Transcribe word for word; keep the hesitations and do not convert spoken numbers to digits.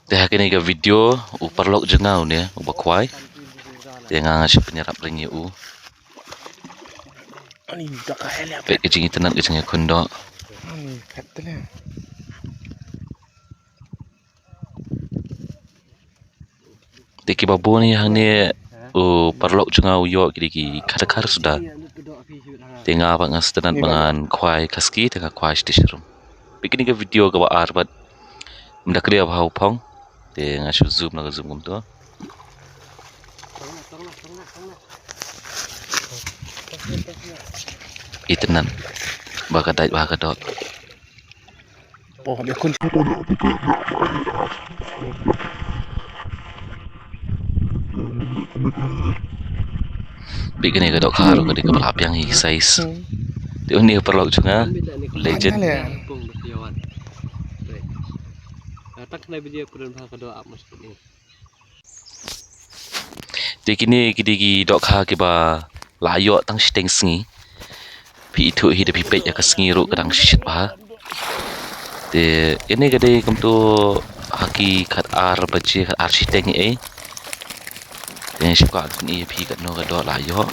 Te ha kane ka video u paralok jong nga une uba khwai. Te nga nga shu pynïarap ring ïa u. Peit ka jingitynnad ka jingïakhun doh. Te kiba bun hi hangne u paralok jong nga u ïoh ki dei ki khadkhar suda. Te nga pat nga sngewtynnad ba ngan khwai khaski te nga khwai shisha rum. Peit kane ka video kaba ar pat. Mynta ka dei ba ha u phong. Te nga shu zoom la ka zoom kumto. Itynnad ba ka dait ba ka doh. Peit kane ka dohkha ruh ka dei kaba la biang hi size. Te une u paralok jong nga, legend. Te kine ki dei ki dohkha kiba la ïoh tang shiteng sngi. Phi ithuh hi da phi peit ïa ka sngi ruh ka dang shit bha. Te ine ka dei kumto ha ki khat ar baje khat ar shiteng ei. Te shu ka phin i phi katno ka doh la ïoh.